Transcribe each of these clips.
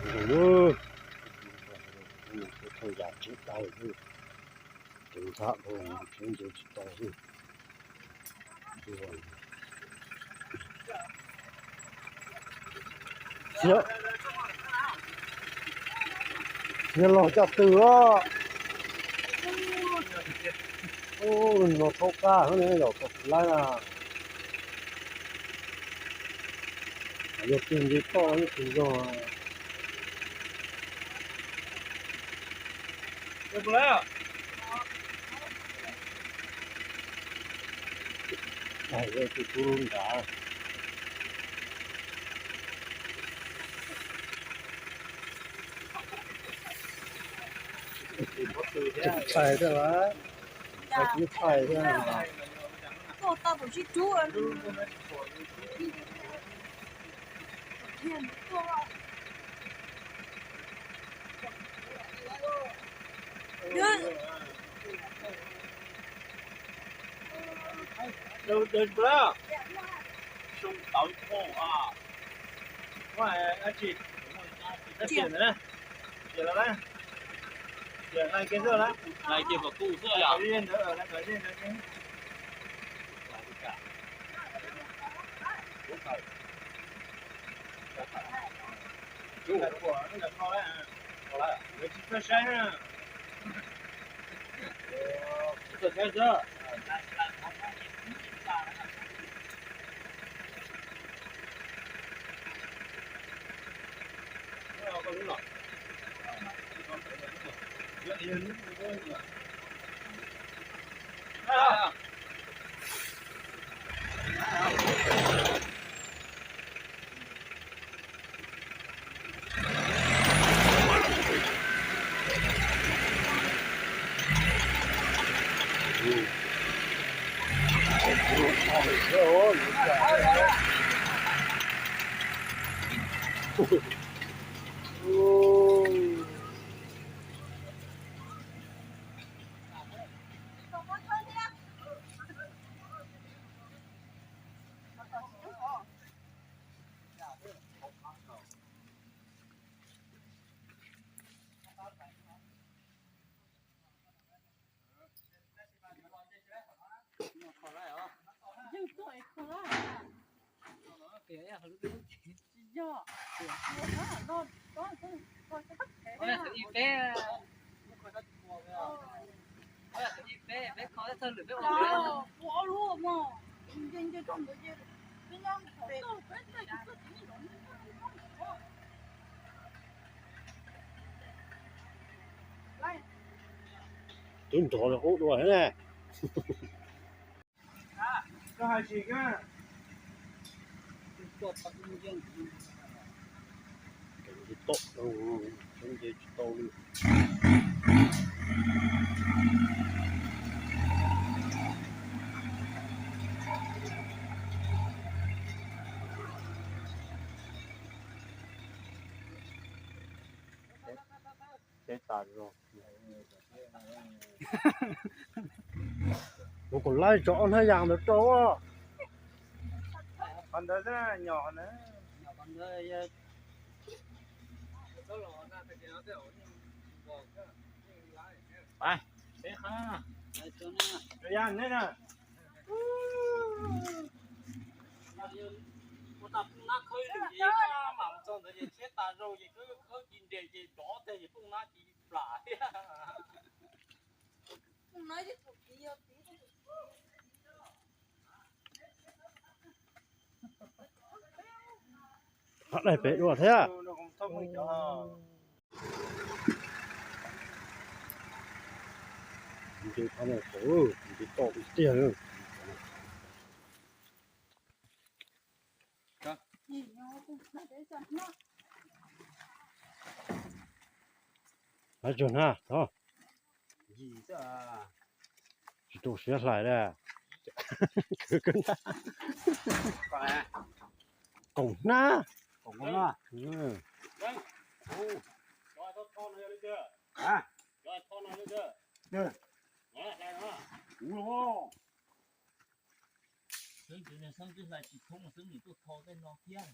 Tus thaj yam tsev tau, tus thaj tsev nce tsis tau. Xiav los caj tw os. Ub, no thaub qab ne, yog tau tus laib na. Yog tig nce toj ib tug zog. Tus tub nrad. Txais thiab las, txais thiab. Twb nrov li qub dua ne. Tom, nce tsis tau li. Teb tas zog. Kuv kom laib tso ob hnab yas ntawd rau. Qhov ntawd nyom na. Ua tas poob nab khawb lwm ces koj mam mus txog ntawd ces tshiab tas zog ces koj khawb ci nres ces dov teg ces poob nab ci plam thiab. Daig pem dua thiab. Nce qhov no, nce toj tiag. Hais tsuag na, tsis tu siab hlais li. Qaum hnab. Xwb twb hlais tsis thoob xwb nws tuaj tho tej no thiab.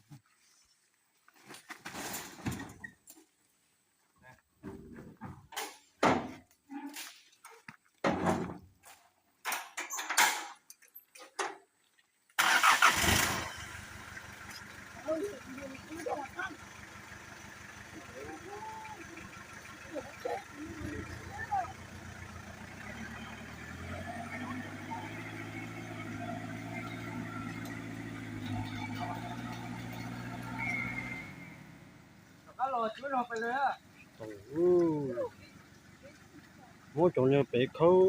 Muab cov niag pem khawb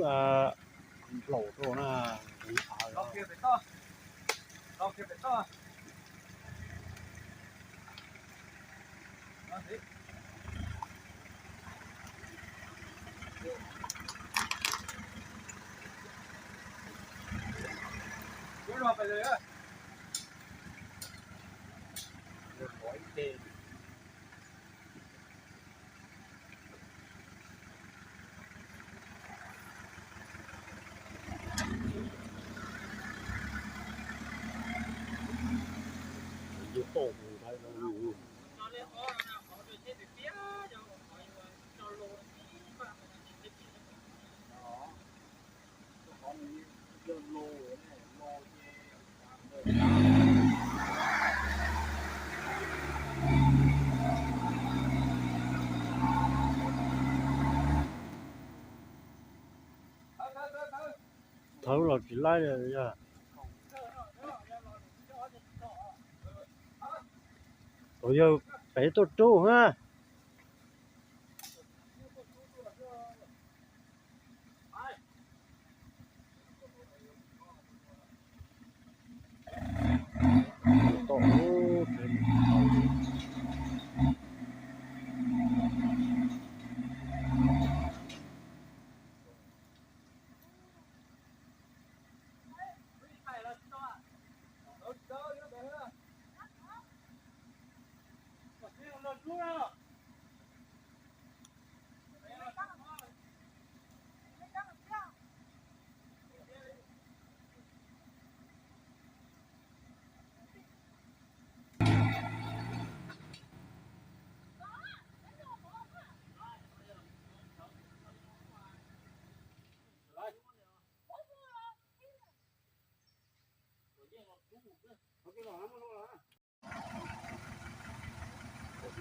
nplaum rau na. Thawb los tsis laib li yog. Thaum yog pem tuaj rub na.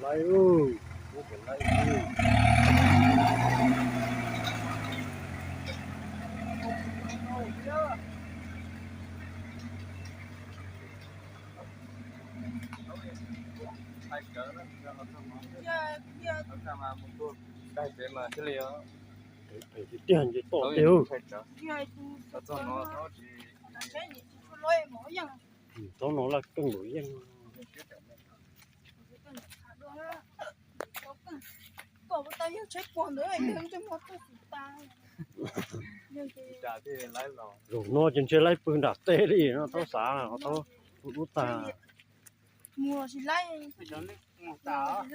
Laib, laib. Phem tiag tiag nce toj tiag. Thaum no laj keej luam yeej. Zaum no ces ntshe laib pw nram teb li no, thaub xav thaub ub tag. Mus tag.